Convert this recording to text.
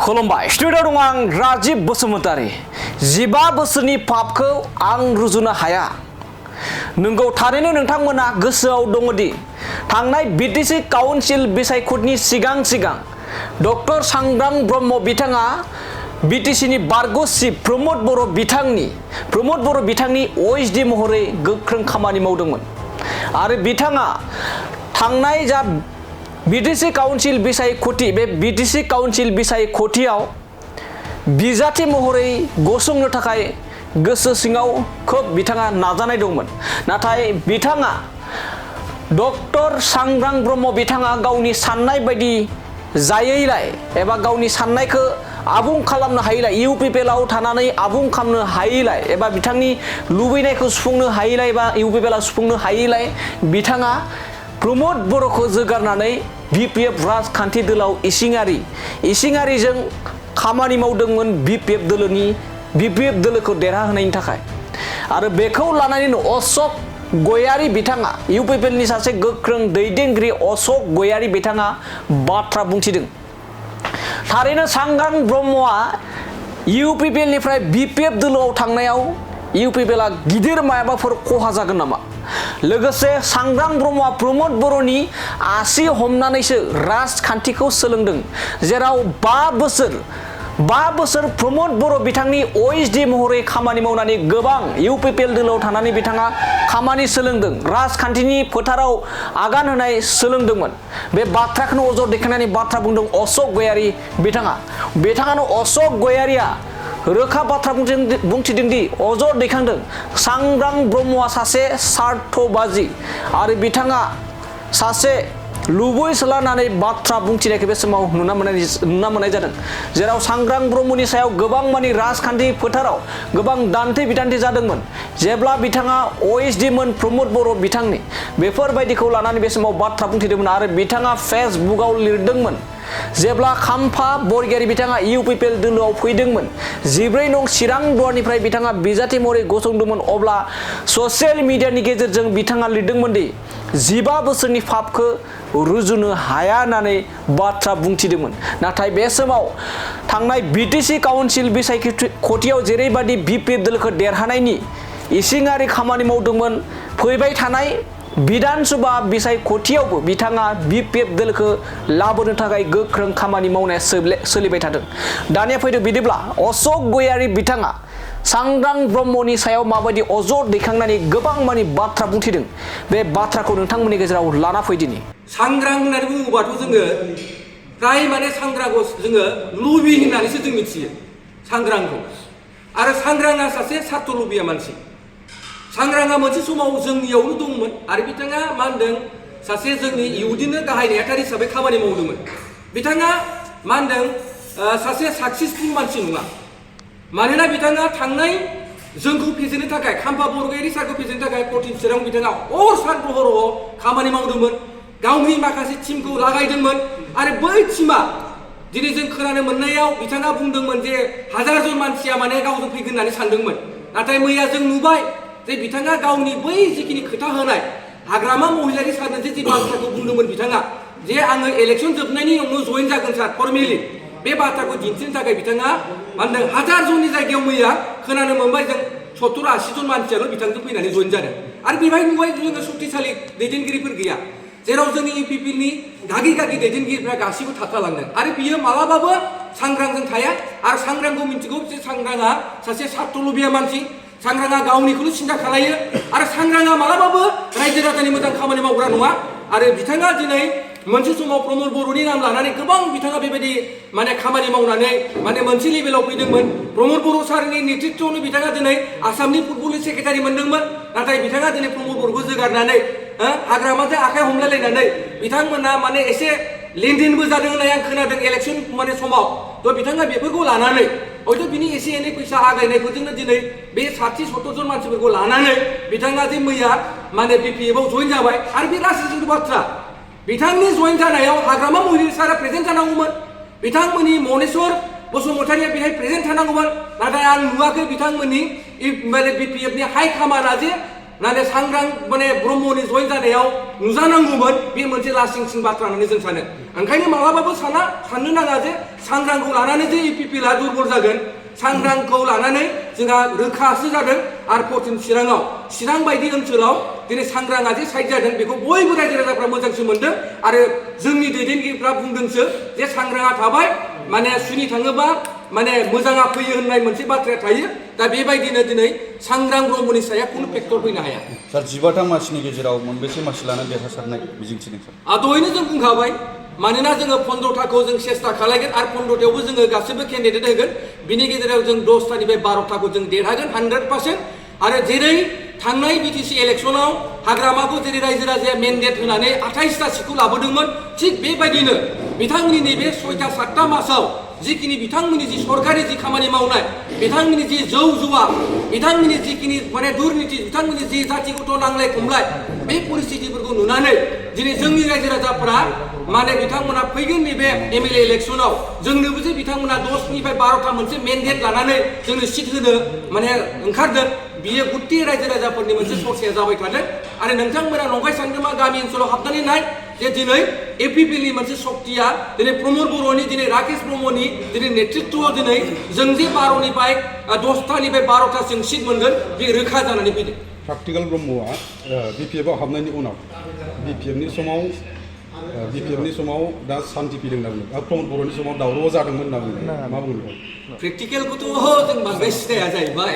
खुलुमबाय स्टुडिअ दं आं राजिब बसुमतारी 15 बोसोरनि पापखौ आं रुजुनो हाया नंगौ थारैनो नोंथांमोना गोसोआव दङदि थांनाय बिटिसि काउन्सिल बिसायख'थिनि सिगां डक्टर सांग्रां ब्रह्म बिथाङा बिटिसिनि बारग' चिफ प्रमद बर' बिथांनि ओएसडि महरै गोख्रों खामानि मावदोंमोन आरो बिथाङा थांनाय जा बिटिसि काउन्सिल बिसायख'थि बे बिटिसि काउन्सिल बिसायख'थियाव बिजाथि महरै गसंनो थाखाय गोसो सिङाव खोब बिथाङा नाजानाय दंमोन नाथाय बिथाङा डक्टर सांग्रां ब्रह्म बिथाङा गावनि साननाय बायदि जायैलाय एबा गावनि साननायखौ आबुं खालामनो हायैलाय इउपिपिएलआव थानानै आबुं खालामनो हायैलाय एबा बिथांनि लुबैनायखौ सुफुंनो हायैलाय एबा इउपिपिएलआ सुफुंनो हायैलाय बिथाङा प्रमद बर'खौ जोगारनानै बिपिएफ राजखान्थि दोलाव इसिङारिजों खामानि मावदोंमोन बिपिएफ दोलोखौ देरहाहोनायनि थाखाय आरो बेखौ लानानैनो अशोक गयारी बिथाङा इउपिपिएलनि सासे गोख्रों दैदेनगिरि अशोक गयारी बिथाङा बाथ्रा बुंथिदों थारैनो सांग्रां ब्रह्मआ इउपिपिएलनिफ्राय बिपिएफ दोलोआव थांनायाव इउपिपिएलआ गिदिर माबाफोर खहा जागोन नामा लोगोसे सांग्रां ब्रह्मआ प्रमद बर'नि आसि हमनानैसो राजखान्थिखौ सोलोंदों जेराव 5 बोसोर प्रमद बर' बिथांनि ओएसडि महरै खामानि मावनानै गोबां इउपिपिएल दोलोआव थानानै बिथाङा खामानि सोलोंदों राजखान्थिनि फोथाराव आगान होनाय सोलोंदोंमोन बे बाथ्राखौनो अजद दैखांनानै बाथ्रा बुंदों अशोक गयारी बिथाङानो अशोक गयारीया रोखा बाथ्रा बुंथिदोंदि अजद दैखांदों सांग्रां ब्रह्मआ सासे स्वार्थबाजी आरो बिथाङा सासे लुबैसोलानानै बाथ्रा बुंथिनायखौ बे समाव नुना मोननाय जादों जेराव सांग्रां ब्रह्मनि सायाव गोबां मानि राजखान्थि फोथाराव गोबां दान्थे बिदान्थे जादोंमोन जेब्ला बिथाङा ओएसडि मोन प्रमद बर' बिथांनि बेफोरबायदिखौ लानानै बे समाव बाथ्रा बुंथिदोंमोन आरो बिथाङा फेसबुकआव लिरदोंमोन जेब्ला खाम्फा बरगयारी बिथाङा इउपिपिएल दोलोआव फैदोंमोन 14 नं चिरां दुवारनिफ्राय बिथाङा बिजाथि महरै गसंदोंमोन अब्ला ससियेल मिडियानि गेजेरजों बिथाङा लिरदोंमन दि 15 बोसोरनि पापखौ रुजुनो हाया होननानै बाथ्रा बुंथिदोंमोन नाथाय बे समाव थांनाय बिटिसि काउन्सिल बिसायख'थियाव जेरैबायदि बिपिएफ दोलोखौ देरहानायनि इसिङारि खामानि मावदोंमोन फैबाय थानाय विधानसभा बिसायख'थियावबो बिथाङा बिपिएफ दोलोखौ लाबोनो थाखाय गोख्रों खामानि मावनाया सोलिबाय थादों दानिया फैदो बिदिब्ला अशोक गयारी बिथाङा सांग्रां ब्रह्मनि सायाव माबायदि अजद दैखांनानै गोबां मानि बाथ्रा बुंथिदों बे बाथ्राखौ नोंथांमोननि गेजेराव लाना फैदिनि सांग्रां होननानै बुङोबाथ' जोङो फ्राय माने सांग्रांखौ जोङो लुबि होननानैसो जों मिथियो सांग्रांखौ आरो सांग्रांआ सासे सार्थ लुबिया मानसि सांग्रांआ मोनसे समाव जोंनियावनो दंमोन आरो बिथाङा मा होनदों सासे जोंनि इउदिनो गाहाय नेहाथारि हिसाबै खामानि मावदोंमोन बिथाङा मा होनदों सासे साक्सेसफुल मानसि नङा मानोना बिथाङा थांनाय जोंखौ फेजेननो थाखाय खाम्फा बरगयारी सारखौ फेजेननो थाखाय कठिन चिरां बिथाङा हर सान हराव खामानि मावदोंमोन गावनि माखासे टिमखौ लागायदोंमोन आरो बै टिमा दिनै जों खोनानो मोननायाव बिथाङा बुंदोंमोन जे 1000 जन मानसिया माने गावजों फैगोन होननानै सानदोंमन नाथाय मैया जों नुबाय जे बिथाङा गावनि बै जिखिनि खोथा होनाय हाग्रामा महिलारि सारनो जे बाथ्राखौ बुंदोंमोन बिथाङा जे आङो इलेक्सन जोबनायनि उनाव जइन जागोन सार फर्मेलि बे बाथ्राखौ दिन्थिनो थाखाय बिथाङा मा होनदों 1000 जननि जायगायाव मैया खोनानो मोनबाय जों 70-80 जन मानसियाल' बिथांजों फैनानै जइन जादों आरो बेवहाय नुबाय जोङो शक्तिशाली दैदेनगिरिफोर गैया जेराव जोंनि इउपिपिएलनि गागि दैदेनगिरिफ्रा गासिबो थाबथालांदों आरो बियो मालाबाबो सांग्रांजों थाया आरो सांग्रांखौ मिथिगौ जे सांग्रांआ सासे स्वार्थ लुबिया मानसि सांग्रांआ गावनिखौल' सिन्था खालायो आरो सांग्रांआ मालाबाबो रायजो राजानि मोजां खामानि मावग्रा नङा आरो बिथाङा दिनै मोनसे समाव प्रमद बर'नि नाम लानानै गोबां बिथाङा बेबायदि माने खामानि मावनानै माने मोनसे लेभेलाव फैदोंमोन प्रमद बर' सारनि नेतृत्वआवनो बिथाङा दिनै आसामनि फुटबलनि सेक्रेटारि मोनदोंमोन नाथाय बिथाङा दिनै प्रमद बर'खौ जोगारनानै हाग्रामाजों आखाइ हमलायलायनानै बिथांमोना माने एसे लेनदेनबो जादों होननाय आं खोनादों इलेक्सन माने समाव थ' बिथाङा बेफोरखौ लानानै हयथ' बिनि एसे एनै फैसा आग्लायनायफोरजोंनो दिनै बे 60-70 जन मानसिफोरखौ लानानै बिथाङा जे मैया माने बिपिएफआव जइन जाबाय आरो बे गासैबो बाथ्रा बिथांनि जइन जानायाव हाग्रामा महिलारि सारा प्रेजेन्ट जानांगौमोन बिथांमोननि मनेस्वर बसुमतारिया बेहाय प्रेजेन्ट थानांगौमोन नाथाय आं नुवाखै बिथांमोननि माने बिपिएफनि हाइ कामाना जे नाथाय सांग्रां माने ब्रह्मनि जइन जानायाव नुजानांगौमोन बे मोनसे लासिंसिं बाथ्रा होननानै जों सानो ओंखायनो मालाबाबो साननो नाङा जे सांग्रांखौ लानानै जे इपिपिएलआ दुरबल जागोन सांग्रांखौ लानानै जोंहा रोखासो जादों आरो पश्चिम चिरां बायदि ओनसोलाव दिनै सांग्रांआ जे साइड जादों बेखौ बयबो रायजो राजाफ्रा मोजांसो मोनदों आरो जोंनि दैदेनगिरिफ्रा बुंदोंसो जे सांग्रांआ थाबाय माने सुनि थाङोबा माने मोजाङा फैयो होननाय मोनसे बाथ्राया थायो दा बेबायदिनो दिनै सांग्रां ब्रह्मनि साया खुनु फेक्टर फैनो हाया सार 15था मासिनि गेजेराव मोनबेसे मासि लानानै देरहासारनाय मिजिंथिदों सार दहायनो जों बुंखाबाय मानोना जोङो 15थाखौ जों सेस्था खालायगोन आरो 15थायावबो जोङो गासैबो केन्डिडेट होगोन बिनि गेजेराव जों 10थानिफ्राय 12थाखौ जों देरहागोन 100% आरो जेरै थांनाय बिटिसि इलेक्सनाव हाग्रामाखौ जेरै रायजो राजाया मेन्डेट होनानै 28टा सिटखौ लाबोदोंमोन थिग बेबायदिनो बिथांमोननि नैबे 6टा 7टा मासाव जिखिनि बिथांमोननि जि सरकारि जि खामानि मावनाय बिथांमोननि जि जौ जुवा बिथांमोननि जिखिनि माने दुर्नीति बिथांमोननि जि जाथि गथ' नांलाय खमलाय बे परिस्थितिफोरखौ नुनानै दिनै जोंनि रायजो राजाफोरा माने बिथांमोना फैगोन नैबे एमएलए इलेक्सनाव जोंनोबो जे बिथांमोना 10निफ्राय 12था मोनसे मेन्डेट लानानै जोंनो सिट होनो माने ओंखारदों बियो गुत्ति रायजो राजाफोरनि मोनसे सरसाया जाबाय थादों आरो नोंथांमोना नंखाय सानदोंबा गामि ओनसोलाव हाबनानै नाय जे दिनै एपिपिएलनि मोनसे शक्तिया दिनै प्रमद बर'नि दिनै राकेश ब्रह्मनि दिनै नेतृत्वआव दिनै जों जे 12निफ्राय 10थानिफ्राय 12थासिम सिट मोनगोन बे रोखा जानानै फैदों प्रेक्टिकल ब्रह्मआ बिपिएफआव हाबनायनि उनाव बिपिएफनि समाव दा सान्थि फैदों होनना बुङो प्रमद बर'नि समाव दावराव जादोंमोन होनना बुङो मा बुङो प्रेक्टिकेलखौथ' जों बांद्राय सिनाया जाहैबाय